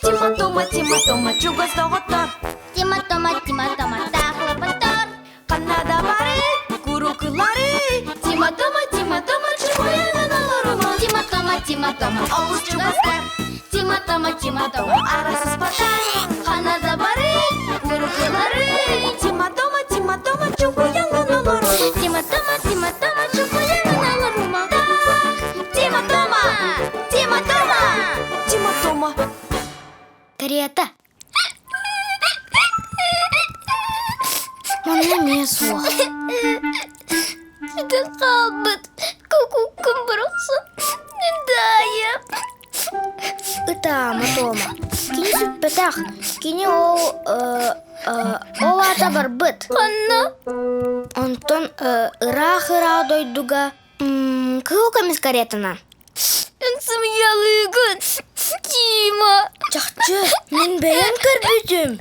Тима Тома, Тима Тома, чугас доҕоттор. Тима Тома, Тима Тома, таахлапаттар. Ханна да бары, курукулары. Тима Тома, Тима Тома, чугуйанан олорума. Тима Тома, Тима Тома, Олус чугастар. Тима Тома, Тима Тома, Арасыспаттар. Ханна да бары, курукулары. Тима Тома, Тима Тома, чугуйанан олорума. Тима Тома, Тима Тома, чугуйанан олорума. Тима Тома, Тима Тома, Тима Тома. Карета. Манна эмиэ суох. Бүтэн хаалбыт кукуккум барахсан Даайа. Ытаама Тома. Кини сүппэтэх. Кини ол ол аата барбыт. Ханна? Онтон ыраах-ыраах дойдуга кыһыл көмүс каретанан. Эн сымыйалыыгын, Тима. Чахчы, мин бэйэм көрбүтүм.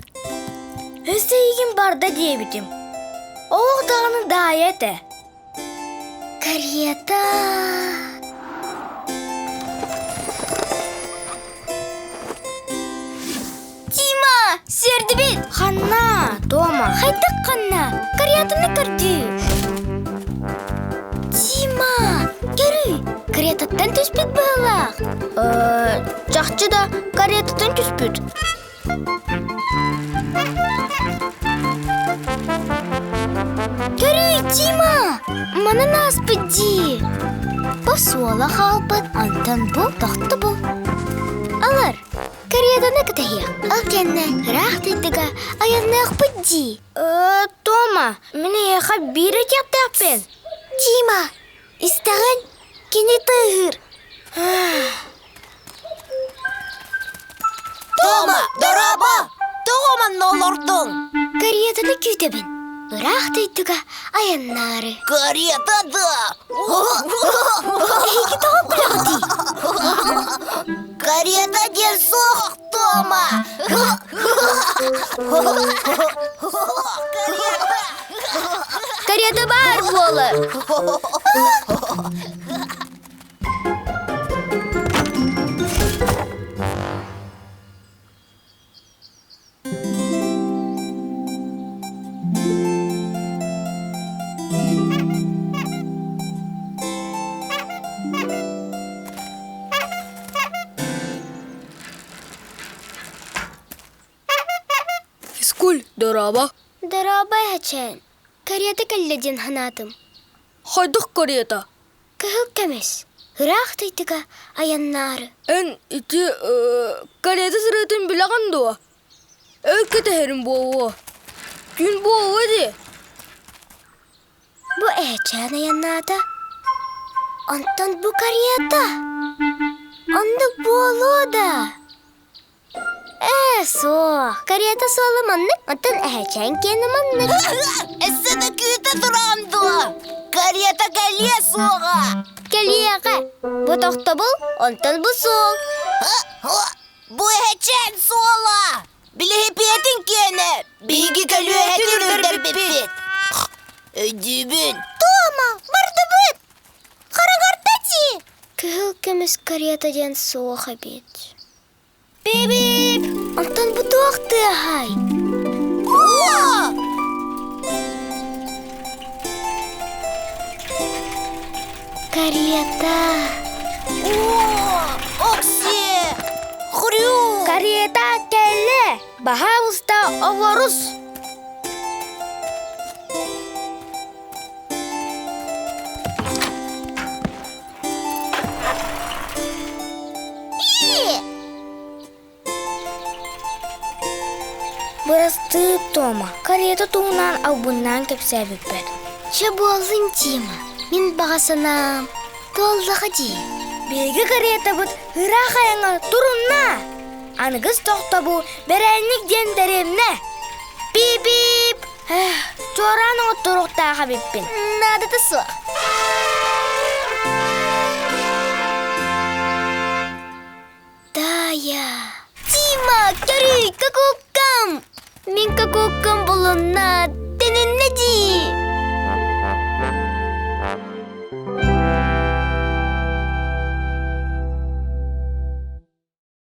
Өссө эйигин барда диэбитим. Олох даҕаны даайа этэ. Карета. Тима, сиэрдибит! Ханна, Тома? Хайдах ханна? Каретаны көрдүү. Тима, көрүй, каретаттан түспүт быһыылаах. Чахчы да каретаттан түспүт. Көрүй, Тима! Манан ааспыт дии. Бу суола хаалбыт, онтон бу тохту бу. Алар, Каретаны кэтэһиэх, ол кэннэ ыраах дойдуга айанныахпыт дии. Тома, мин эйиэхэ биир этиэхтээхпин. Тима, истэҕин? Кини тыаһыыр. Тома, дорообо! Тоҕо манна олордуҥ? Каретаны күүтэбин. Ыраах дойдуга айаннаары. Карета да! Эһиги тоҕо күлэҕитий? Карета диэн суох, Тома! Карета баар буолар. Физкуль, дорообо. Дорообо, эһэчээн. Карета кэллэ диэн санаатым. Хайдах карета? Кыһыл көмүс. Ыраах дойдуга айаннаары. Эн ити карета сырыытын билэҕин дуо? Өр кэтэһэрим буолуо. Күн буолуо дии. Бу эһэчээн айаннаата. Онтон бу карета. Оннук буолуо да. Ээ, суох. Карета суола маннык, оттон эһэчээн киэнэ маннык. Өссө да күүтэ тураҕын дуо? Карета кэлиэ суоҕа. Кэлиэҕэ. Бу тохтобул, онтон бу суол. Бу эһэчээн суола! Билиһипиэтин киэнэ биһиги көлүөһэтин үрдэрбиппит. Өйдүүбүн. Тома, бардыбыт! Хараҕарда дии! Кыһыл көмүс карета диэн суох эбит. Бип-бип! Онтон бу туох тыаһай? Карета! Окси! Хрю! Карета кэллэ! Баһаалыста олорус! Бырастыы Тома, карета туһунан албыннаан кэпсээбиппэр. Чэ буоллун Тима, мин баҕа санаам туоллаҕа дии. Биһиги каретабыт ыраах айаҥҥа турунна. Аныгыс тохтобул бэрээнньик диэн дэриэбинэ. Пип-пип! Чуораан оҥотторуохтаах эбиппин. Наадата суох. Тая! Тима, көрүй, какуккам! Мин какуккам булунна, төнүннэ дии!